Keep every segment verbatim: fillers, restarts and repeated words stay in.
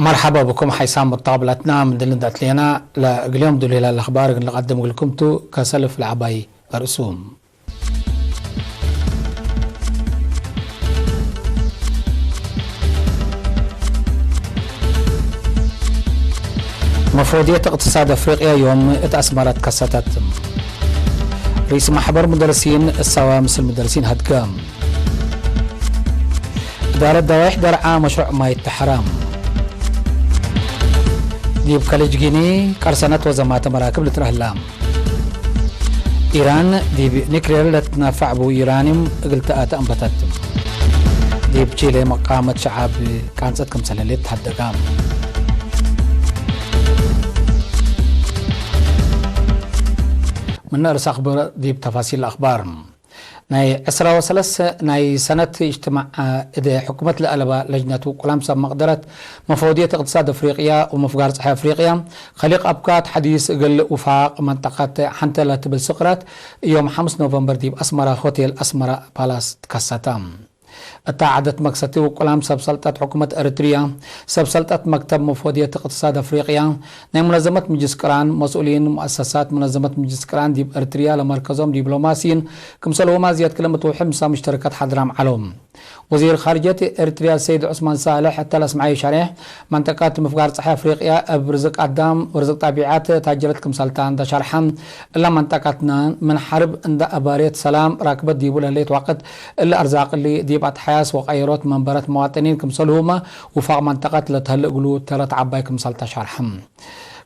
መርሐባ ብኩም ሓይሳም ሙተቀብላትና፣ ምን ድል እንዴ አትሌና ለእግል ዮም ዱል ህላል አኽባር እግል ንቀድም እግልኩም ቱ። ከሰልፍ ለዐባይ አርእሱም። መፎድየት እቅትሳድ አፍሪቅያ ዮም እት አስመረ ትከሰተት። ርኢስ ማሕበር ሙደርሲን እሳዋ ምስል ሙደርሲን ሀድገ። እዳረት ደዋይሕ ደርዓ መሽሩዕ ማይ ተሐራም። ዲብ ከልጅ ጊኒ ቀርሰነት ወዘማተ መራክብ ልትረህላ። ኢራን ዲብ ኒክሌር ለትትናፈዕ ቡ ዩራኒም እግል ተአተ አንበተት። ዲብ ቺሌ መቃመት ሸዓብ ቃንጸት ክምሰል ህሌት ተሀደጋ። ምነ እርስ አክብር ዲብ ተፋሲል አክባር። ናይ ዕስራ ወሰለስ ናይ ሰነት እጅትማዕ እደ ሕኩመት ለአለባ ለጅነት ውቁላም ሰብ መቅደረት መፈወድየት እቅትሳድ አፍሪቅያ ወመፍጋር ጸሓይ አፍሪቅያ ከሊቅ አብካት ሐዲስ እግል ውፋቅ መንጠቀት ሐንተ ለትብል ስቅረት ዮም ሐምስ ኖቨምበር ዲብ አስመራ ሆቴል አስመራ ፓላስ ትከሰተ። እታ ዐደት መክሰቲ ውቁላም ሰብ ሰልጠት ሕኩመት ኤረትርያ፣ ሰብ ሰልጠት መክተብ መፈወድየት እቅትሳድ አፍሪቅያ፣ ናይ ሙነዘመት ምጅልስ ቅራን፣ መስኡሊን ሙአሰሳት ሙነዘመት ምጅልስ ቅራን ዲብ ኤረትርያ ለመርከዞም ዲፕሎማሲይን ክምሰልሁመ ዝያድ ክለ ምትውሕድ ምሳ ሙሽተረከት ሓድራም ዐለው። ወዚር ካርጀት ኤረትርያ ሰይድ ዑስማን ሳልሕ እተ ለአስምዐዩ ሸሬሕ፣ መንጠቀት ምፍጋር ጸሓይ አፍሪቅያ እብ ርዝቅ አዳም ወርዝቅ ጠቢዐት ታጅረት ክምሰልታ እንደ ሸርሐ፣ እለ መንጠቀትነ ምን ሐርብ እንደ አባሬት ሰላም ራክበት ዲቡ ለህሌት ወቅት፣ እለ አርዛቅ እሊ ዲብ አትሐያስ ወቀየሮት መንበረት መዋጥኒን ክምሰልሁመ ውፋቅ መንጠቀት ለተህሌ እግሉ ተረት ዐባይ ክምሰልተ ሸርሐ።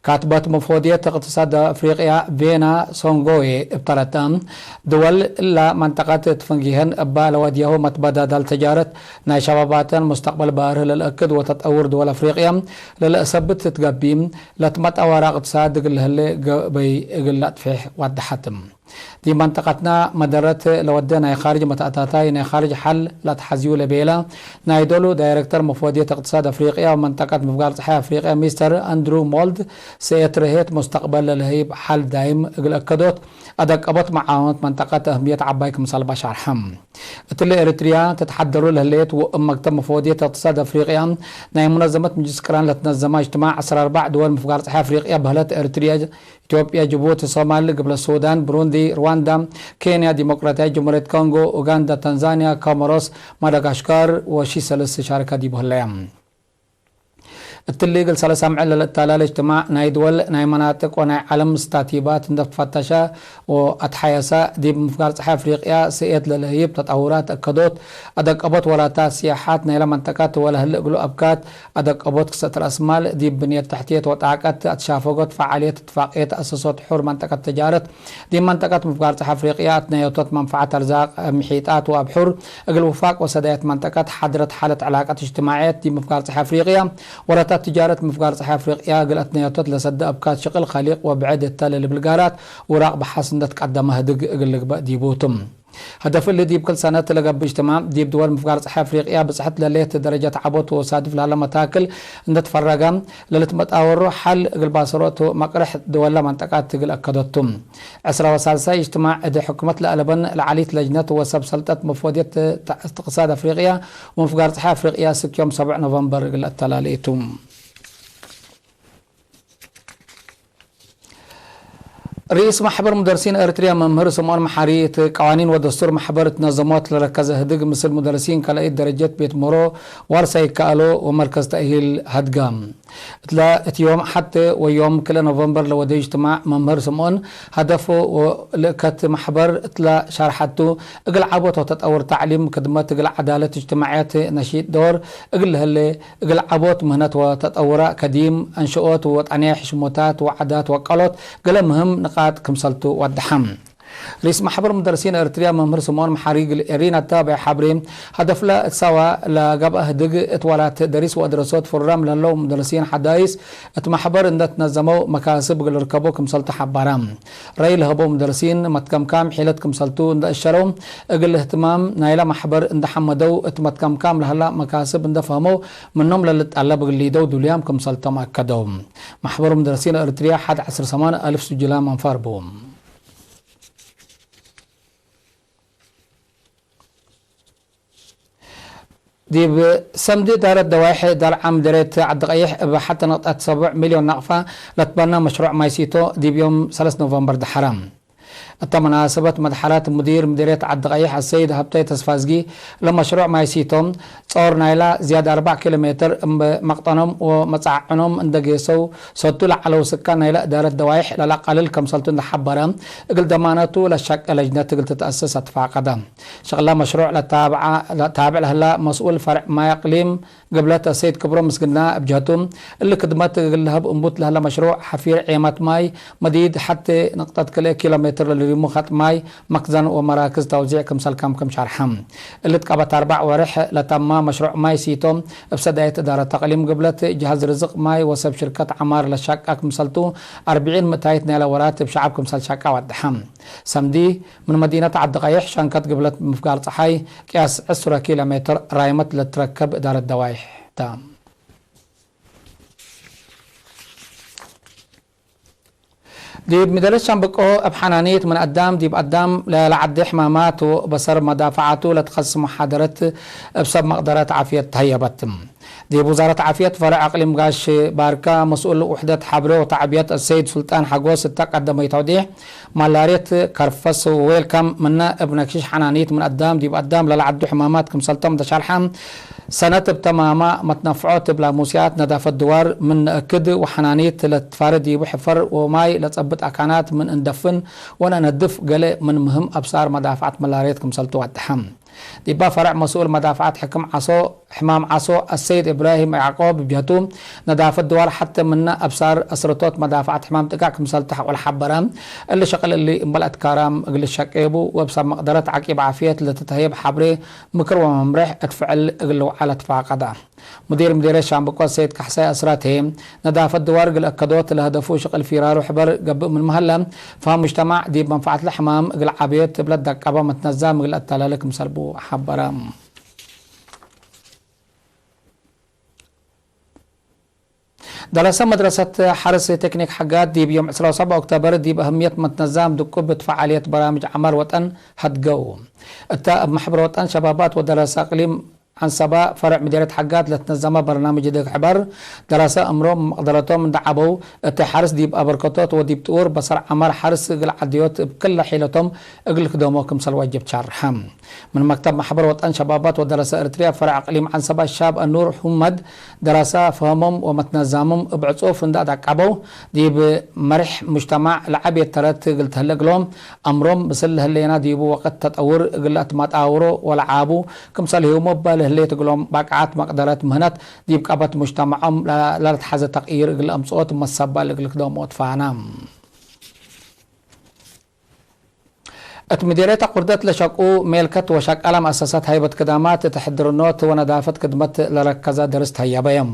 ካትበት መፈወድየት እቅትሳድ አፍሪቅያ ቬና ሶንጎዌ እብ ተረተ፣ ድወል እለ መንጠቀት እት ፍንጌሀን እበ ለወድያሁ መትበዳዳል ተጃረት ናይ ሸባባተን ሙስተቅበል ባርህ ለልአክድ ወተጠውር ድወል አፍሪቅያ ለልአሰብት ትትገቢ፣ ለትመጠወረ እቅትሳድ እግል ለህሌ ገበይ እግል ለአጥፌሕ ወደሐት። ዲብ መንጠቀትነ መደረት ለወደ ናይ ካርጅ መተአታታይ፣ ናይ ካርጅ ሐል ለአትሐዝዩ ለቤለ ናይ ዶሉ ዳይረክተር መፈወድየት እቅትሳድ አፍሪቅያ ወመንጠቀት ምፍጋር ጸሓይ አፍሪቅያ ሚስተር አንድሩ ሞልድ፣ ሰኤት ረሄት ሙስተቅበል ለልሀይብ ሐል ዳይም እግል አከዶት አደቀቦት መዓወነት መንጠቀት አህምየት ዐባይ ክምሰልባ ሸርሐ። እትሊ ኤረትርያ ተትሐደሩ ለህሌት ወእብ መክተብ መፈወድየት እቅትሳድ አፍሪቅያ ናይ ሙነዘመት ምጅልስ ቅራን ለትነዘመ እጅትማዕ ዐስር አርበዕ ድወል ምፍጋር ጸሓይ አፍሪቅያ በህለት ኤረትርያ፣ ኢትዮጵያ፣ ጅቡቲ፣ ሶማል፣ ግብለ ሱዳን፣ ብሩንዲ፣ ርዋንዳ፣ ኬንያ፣ ዲሞቅራትያይት ጀምሁርየት ኮንጎ፣ ኡጋንዳ፣ ታንዛንያ፣ ኮሞሮስ፣ ማዳጋሽካር ወሺሰልስ ሻርከ ዲቡ ህለየ። እትሊ እግል ሰለስ አምዕል ለልአተላሌ እጅትማዕ ናይ ድወል፣ ናይ መናጥቅ ወናይ ዐለም ስታቲባት እንደ ትፈተሸ ወአትሐየሰ፣ ዲብ ምፍጋር ጸሓይ አፍሪቅያ ሰእየት ለልህይብ ተጠውራት አከዶት፣ አደቀቦት ወላታት ሲያሓት ናይለ መንጠቀት ወለህሌ እግሉ አብካት፣ አደቀቦት ክሰት ረአስማል፣ ዲብ ብንየት ተሕትየት ወጣቀት አትሻፈጎት፣ ፈዓልየት እትፋቅየት አሰሶት ሑር መንጠቀት ተጃረት፣ ዲብ መንጠቀት ምፍጋር ጸሓይ አፍሪቅያ አትነዮቶት መንፈዐት አርዛቅ፣ ምሒጣት ወአብሑር እግል ውፋቅ ወሰዳየት መንጠቀት፣ ሐድረት ሓለት ዕላቀት እጅትማዕየት ዲብ ምፍጋር ጸሓይ አፍሪቅያ፣ ወላታት ትጃረት ምፍጋር ጸሓይ አፍሪቅያ እግል አትነዮቶት ለሰደ አብካት ሽቅል ከሊቅ ወብዕድ እተ ለልብል ጋራት ውራቅ በሐስ እንደ ትቀደመ ህድግ እግል ልግበእ ዲቡ ቱ። ሀደፍ እሊ ዲብ ክል ሰነት ለገብእ እጅትማዕ፣ ዲብ ድወል ምፍጋር ጸሓይ አፍሪቅያ ብጽሕት ለሌት ደረጀት ዐቦት ወሳድፍ ለሀለ መታክል እንደ ትፈረገ፣ ለልትመጣወሮ ሐል እግል ባሰሮት መቅርሕ ድወለ መንጠቃት እግል አከደቱ። ዕስራ ወሳልሳይ እጅትማዕ እደ ሕኩመት ለአለበን ለዓሊት ለጅነት ወሰብ ሰልጠት መፎድየት እቅትሳድ አፍሪቅያ ወምፍጋር ጸሓይ አፍሪቅያ ስክ ዮም ሰብዕ ኖቨምበር እግል አተላሌ ቱ። ርኢስ ማሕበር ሙደርሲን ኤረትርያ መምህር ስምኦን መሓሪ፣ እት ቀዋኒን ወደስቱር ማሕበር እት ነዘሞት ለረከዘ ህድግ ምስል ሙደርሲን ካልኣይት ደረጀት ቤት ምህሮ ዋርሳይ ይከኣሎ ወመርከዝ ተእሂል ሀድጋ። እትለ እት ዮም ሐቴ ወዮም ክልኤ ኖቨምበር ለወደዩ እጅትማዕ መምህር ስምኦን ሀደፍ ወልእከት ማሕበር እትለ ሻርሐቱ፣ እግል ዐቦት ወተጠውር ተዕሊም፣ ክድመት እግል ዐዳለት እጅትማዕየት ነሺጥ ዶር እግል ለህሌ፣ እግል ዐቦት ምህነት ወተጠውረ አከዲም፣ አንሽኦት ወጠንየ፣ ሕሽሙታት ወዓዳት ወቀሎት ገሌ ምህም ንቃጥ ክምሰልቱ ወደሐ። ርኢስ ማሕበር ሙደርሲን ኤረትርያ መምህር ስምኦን መሓሪ እግል ኤሪና እታብዕ ሐብሬ፣ ሀደፍለ እት ሰዋ ለገብአ ህድግ እት ወላት ደሪስ ወአድረሶት ፍሩራም ለህለው ሙደርሲን ሐዳይስ እት ማሕበር እንደ ትነዘመው መካስብ እግል ልርከቦ ክምሰልቱ ሐባራ። ረይ ለሀበው ሙደርሲን መትከምካም ሒለት ክምሰልቱ እንደ እሸረው፣ እግል እህትማም ናይለ ማሕበር እንደ ሐመደው፣ እት መትከምካም ለሀላ መካስብ እንደ ፈህመው፣ ምኖም ለልጠለብ እግል ሊደው ዱልያም ክምሰልቶም አከደው። ማሕበር ሙደርሲን ኤረትርያ ሐድ ዐስር ሰማን አልፍ ሱጅላም አንፋር ቡ። ዲብ ሰምዲ እዳረት ደዋይሕ ዳልዓ ምዴርየት ዐዲ ቀይሕ እብ ሐቲ ነቅጠት ሰቡዕ ሚልዮን ናቅፋ ለትበነ መሽሩዕ ማይ ሲቶ ዲብ ዮም ሰለስ ኖቨምበር ደሐረ። እተ መናሰበት መድሐረት ሙዲር ምዴርየት ዐዲ ቀይሕ አሰይድ ሀብታይ ተስፋዝጊ ለመሽሩዕ ማይ ሲቶ ጾር ናይላ ዝያድ አርበዕ ኪሎ ሜትር እብ መቅጠኖም ወመጻዕዕኖም እንደ ጌሰው ሰቱ ለዐለው ስካን ናይለ እዳረት ደዋይሕ ለለአቃልል ከምሰልቱ እንደ ሐበረ፣ እግል ደማነቱ ለሸቄ ለጅነት እግል ትትአሰስ አትፋቀደ። ሸቅለ መሽሩዕ ለታብዐ፣ ለታብዕ ለህላ መስኡል ፈርዕ ማይ አቅሊም ግብለት አሰይድ ክብሮም ምስግና እብ ጀህቱ፣ እሊ ክድመት እግል ለህብ እንቡት ለህለ መሽሩዕ ሐፊር ዔመት ማይ መዲድ ሐቴ ንቅጠት ክልኤ ኪሎ ሜትር ለልሪሙ ኸጥ ማይ መክዘን ወመራክዝ ተውዚዕ ክምሰል ከም ክም ሸርሐ። እሊ ትቀበት አርበዕ ወሬሕ ለተማ መሽሩዕ ማይ ሲቶ እብ ሰዳየት እዳረት አቅሊም ግብለት ጅሀዝ ርዝቅ ማይ ወሰብ ሽርከት ዐማር ለሻቀ ክምሰልቱ፣ አርብዒን ምእታይት ናይለ ወራት እብ ሸዐብ ክምሰል ሻቀ ወደሐ። ሰምዲ ምን መዲነት ዐዲ ቀይሕ ሸንከት ግብለት ምፍጋር ጸሓይ ቅያስ ዕስረ ኪሎ ሜትር ራይመት ለትረከብ እዳረት ደዋይሕ ተ። ዲብ ምደርየት ሸምበቆ እብ ሐናኒት ምን አዳም ዲብ አዳም ለለዐዴ ሕማማት ወበሰር መዳፈዓቱ ለትከስስ መሓደረት እብ ሰብ መቅደረት ዓፍየት ተሀየበት። ዲብ ውዛረት ዓፍየት ፈርዕ አቅሊም ጋሽ ባርካ መስኡል ውሕደት ሐብሬ ወተዕብየት አሰይድ ሱልጣን ሐጎስ እተ ቀደመዩ ተውዴሕ፣ ማላርየት፣ ከርፈስ ወዌልካም ምነ እብ ነክሽሽ ሐናኒት ምን አዳም ዲብ አዳም ለለዐዱ ሕማማት ክምሰልቶም እንደ ሸርሐ፣ ሰነት እብ ተማማ መትነፍዖት እብ ላሙስያት ነዳፈት ድዋር ምን ነአክድ ወሐናኒት ለትፋሪ ዲቡ ሕፈር ወማይ ለጸብጥ አካናት ምን እንደፍን ወነነድፍ ገሌ ምን ምህም አብሳር መዳፍዐት መላርየት ክምሰልቱ ወደሐ። ዲባ ፈርዕ መስኡል መዳፍዐት ሕክም ዓሶ፣ ሕማም ዓሶ አሰይድ እብራሂም ያዕቆብ እብ ጀህቱ፣ ነዳፈት ድዋር ሐቴ ምነ አብሳር አስርቶት መዳፍዐት ሕማም ጥቃዕ ክምሰል ተሐቆል ሐበረ። እሊ ሸቅል እሊ እምበል አትካራም እግል ሸቄቡ ወእብ ሰብ መቅደረት ዐቂብ ዓፍየት ለትትሀየብ ሐብሬ ምክር ወመምሬሕ እት ፍዕል እግል ልውዓል አትፋቀደ። ሙዲር ምዴርየት ሻምበቆ ሰይድ ካሕሳይ አስራቴ፣ ነዳፈት ድዋር እግል አከዶት ለሀደፉ ሽቅል ፊራሩ ሕበር ገብእ ምንመ ሀለ፣ ፈሀም ሙጅተማዕ ዲብ መንፈዐት ለሕማም እግል ዐብዮት እብ ለደቀበ መትነዛም እግል አተላሌ ክምሰል ቡ ሐበረ። ደረሰ መድረሰት ሐርስ ቴክኒክ ሐጋት ዲብ ዮም ዕስራ ወሰብዓ ኦክቶበር ዲብ አህምየት መትነዛም ድቁብ እት ፈዓልየት በራምጅ ዐማር ወጠን ሀድገው። እተ እብ መሕበር ወጠን ሸባባት ወደረሰ አቅሊም ዐንሰባ ፈርዕ ምዴርየት ሐጋት ለትነዘመ በርናምጅ እድግ ሕበር፣ ደረሰ እምሮም መቅደረቶም እንደ ዐበው፣ እት ሐርስ ዲብ አበርከቶት ወዲብ ጥውር በሰር ዐማር ሐርስ እግል ዐድዮት እብ ክለ ሒለቶም እግል ክደሞ ክምሰል ወጅብ ሻርሐ። ምን መክተብ መሕበር ወጠን ሸባባት ወደረሰ ኤሪትርያ ፈርዕ አቅሊም ዐንሰባ ሻብ አኑር ሁመድ፣ ደረሰ ፈሀሞም ወመትነዛሞም እብ ዕጹፍ እንደ አዳቀበው፣ ዲብ መሬሕ ሙጅተማዕ ለዐቤት ተረት እግል ተህለ እግሎም፣ አምሮም ምስል ለህሌና ዲቡ ወቅት ተጠውር እግል አትመጣውሮ ወለዓቡ፣ ክምሰል ህዩም እበ ለህሌት እግሎም ባቅዓት መቅደረት ምህነት ዲብ ቀበት ሙጅተመዖም ለለትሐዘ ተቅይር እግል አምጽኦት መሰባል እግል ክደሞ ትፋነ። እት ምዴርየት አቁርደት ለሸቁ ሜልከት ወሸቃላ መአሰሳት ሀይበት ክዳማት እት ሕድርኖት ወነዳፈት ክድመት ለረከዘ ደርስ ተህየበዮም።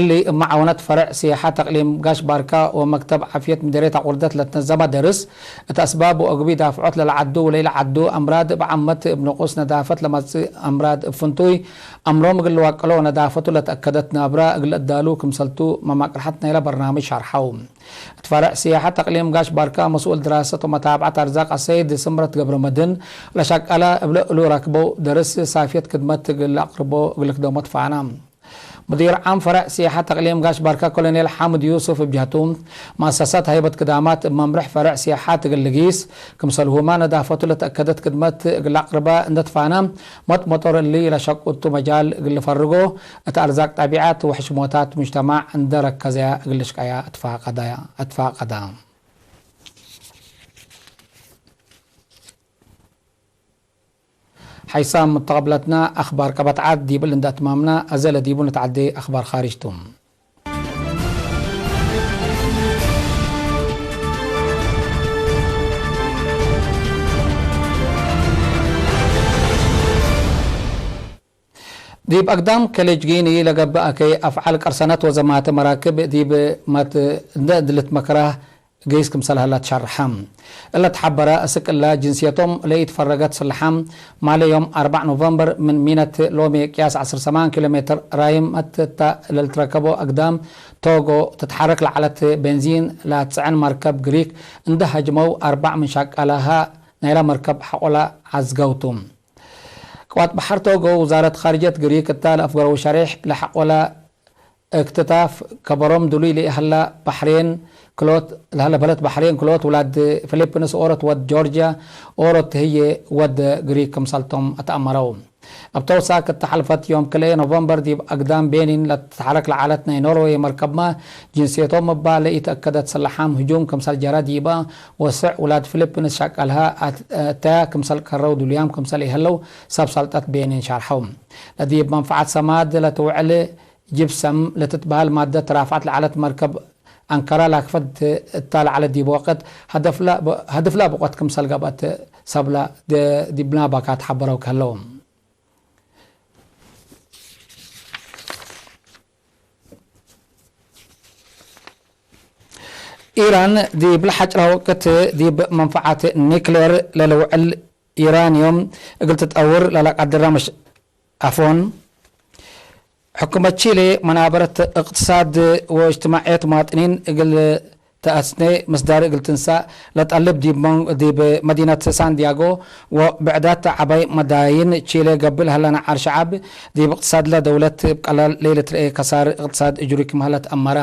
እሊ እብ መዓወነት ፈርዕ ስያሐት አቅሊም ጋሽ ባርካ ወመክተብ ዓፍየት ምዴርየት አቁርደት ለትነዘመ ደርስ፣ እት አስባብ ወአግቢ ዳፍዖት ለለዐዱ ወለኢለዐዱ አምራድ እብ ዓመት እብ ንቁስ ነዳፈት ለመጽእ አምራድ እብ ፍንቱይ አምሮም እግል ልዋቅሎ ወነዳፈቱ ለተአከደት ናብራ እግል ለአዳሉ ክምሰልቱ መማቅርሐት ናይለ በርናምጅ ሸርሐው። እት ፈርዕ ስያሐት አቅሊም ጋሽ ባርካ መስኡል ድራሰት ወመታብዐት አርዛቅ አሰይድ ስምረት ገብረመድህን ለሸቃለ እብለ እሉ ረክበው ደርስ ሳፍየት ክድመት እግል ለአቅርቦ እግል ክደሞ ትፋነ። ሙዲር ዓም ፈርዕ ስያሐት አቅሊም ጋሽ ባርካ ኮሎኔል ሓምድ ዩሱፍ እብ ጀህቱ፣ መአሰሳት ሀይበት ክዳማት እብ መምርሕ ፈርዕ ስያሐት እግል ልጊስ፣ ክምሰልሁመ ነዳፈቱ ለተአከደት ክድመት እግል ለአቅርበ እንደ ትፋነ፣ መጥ መጦር እሊ ለሸቁቱ መጃል እግል ልፈርጎ፣ እት አርዛቅ ጠቢዐት ወሕሽሞታት ሙጅተማዕ እንደ ረከዘ እግል ልሽቀያ አትፋቀደ። ሐይሳም ሙተቀብለትና አክባር ቀበት ዐድ ዲብል እንደ አትማምና፣ አዜ ለዲቡ ንትዐዴ አክባር ካርጅ ቱ። ዲብ አግዳም ከሌጅ ጊኒ ለገብእ አከይ አፍዓል ቀርሰነት ወዘማተ መራክብ ዲብ መት እንደ እድልት መክራህ ገይስ ክምሰል ሀላ ትሸርሐ። እለ ተሐበረ፣ እስክ እለ ጅንስየቶም ለኢትፈረገት ስልሓም፣ ማሌ ዮም አርበዕ ኖቨምበር ምን ሚነት ሎሚ ቅያስ ዐስር ሰማን ኪሎ ሜትር ራይመት እተ ለልትረከቦ አግዳም ቶጎ ትትሐረክ ለዐለት ቤንዚን ለአትጽዕን መርከብ ግሪክ እንደ ሀጅመው፣ አርበዕ ምን ሸቃላሃ ናይለ መርከብ ሐቆለ ዐዝገው ቱ። ቅዋት በሐር ቶጎ፣ ውዛረት ካርጀት ግሪክ እታ ለአፍገረው ሸሬሕ ለሐቆለ እክትታፍ ከበሮም ድሉይ ለሀላ በሕሬን ክሎት፣ ለሀለ በለት በሕሬን ክሎት ውላድ ፊሊፕንስ ኦሮት ወድ ጆርጅያ ኦሮት ህዬ ወድ ግሪክ ክምሰልቶም አትአመረው። እብ ተውሳክ እተ ሐልፈት ዮም ክልኤ ኖቨምበር ዲብ አግዳም ቤኒን ለትትሐረክ ለዐለት ናይ ኖርዌይ መርከብመ ጅንስየቶም እባ ለኢተአከደት ስለሓም ህጁም ክምሰል ጀረ ዲበ ወስዕ ውላድ ፊሊፕንስ ሸቀልሀ አት-፣ እተያ ክምሰል ቀረው ድሉያም ክምሰል ኢሀለው ሰብ ሰልጠት ቤኒን ሸርሐው። ለዲብ መንፈዓት ሰማድ ለትውዕል ጅብሰም ለትትበህል ማደት ራፍዐት ለዐለት መርከብ አንከራ ላክፈት እታ ለዐለት ዲብ ወቅት ሀደፍላ፣ ሀድፍላ ብቆት ክምሰል ገብአት ሰብለ ደ-፣ ዲብና ባካት ሐበረው ከህለው። ኢራን ዲብ ለሐጭራ ወቅት ዲብ መንፈዓት ኒክሌር ለልውዕል ዩራንዮም እግል ትጠውር ለለቀድረ መሽ-፣ አፎን፣ ሕኩመት ቺሌ መናበረት እቅትሳድ ወእጅትማዕየት መዋጥኒን እግል ተአስኔ ምስዳር እግል ትንሳእ ለጠልብ ዲብ መን-፣ ዲብ መዲነት ሳንዲያጎ ወብዕዳት ዐባይ መዳይን ቺሌ ገብእ ለሀለ ነዓር ሸዐብ ዲብ እቅትሳድለ ደውለት እብ ቀላል ለኢልትረኤ ከሳር እቅትሳድ እጅሩይ ክም ሀለ ተአመረ።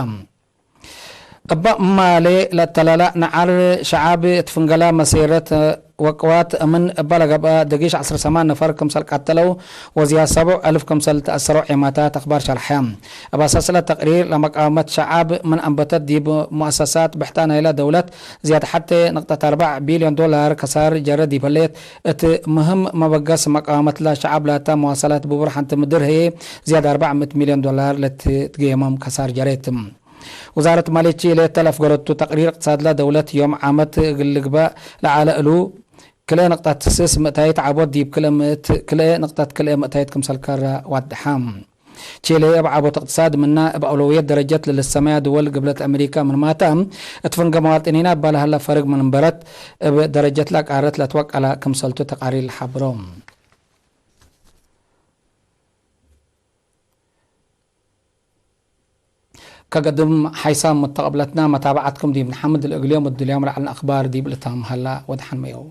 እበ ማሌ ለተለለ ነዓር ሸዓብ እት ፍንገላ መሴረት ወቅዋት እምን እበ ለገብአ ደጊሽ ዐስር ሰማን ነፈር ክምሰል ቀተለው ወዝያድ ሰቡዕ አልፍ ክምሰል ተአሰረው ዔማታት አክባር ሸርሐ። እብ አሳስለ ተቅሪር ለመቃወመት ሸዓብ ምን አንበተት ዲብ ሙአሰሳት ብሕታ ናይለ ደውለት ዝያድ ሐቴ ንቅጠት አርበዕ ቢልዮን ዶላር ከሳር ጀረ ዲብ ህሌት እት ምህም መበገስ መቃወመትለ ሸዓብ ላታ መዋሰላት ብቡር ሐንቲ ምድር ህዬ ዝያድ አርበዕ ምእት ሚልዮን ዶላር ለትትገየመም ከሳር ጀሬት። ውዛረት ማልየት ቺሌ እተ ለአፍገረቱ ተቅሪር እቅትሳድለ ደውለት ዮም ዓመት እግል ልግበእ ለዐለ እሉ፣ ክልኤ ንቅጠት ስስ ምእታይት ዐቦት ዲብ ክልኤ ምእት፣ ክልኤ ንቅጠት ክልኤ ምእታይት ክምሰል ከረ ወደሐ። ቺሌ እብ ዐቦት እቅትሳድ ምና እብ አውለውየት ደረጀት ለልሰመያ ድወል ግብለት አሜሪካ ምንማተ፣ እት ፍንገ መዋጥኒና እባ ለሀለ ፈርግ ምን በረት እብ ደረጀትለ ቃረት ለትወቀለ ክምሰልቱ ተቃሪር ለሐብሮ። ከገድም ሓይሳም መተቀብለትና መታብዐትኩም ዲብ ንሓምድ፣ ለእግል ዮም እድልዮም ለዐልነ አክባር ዲብ ልታም ሀላ። ወደሐን መየው።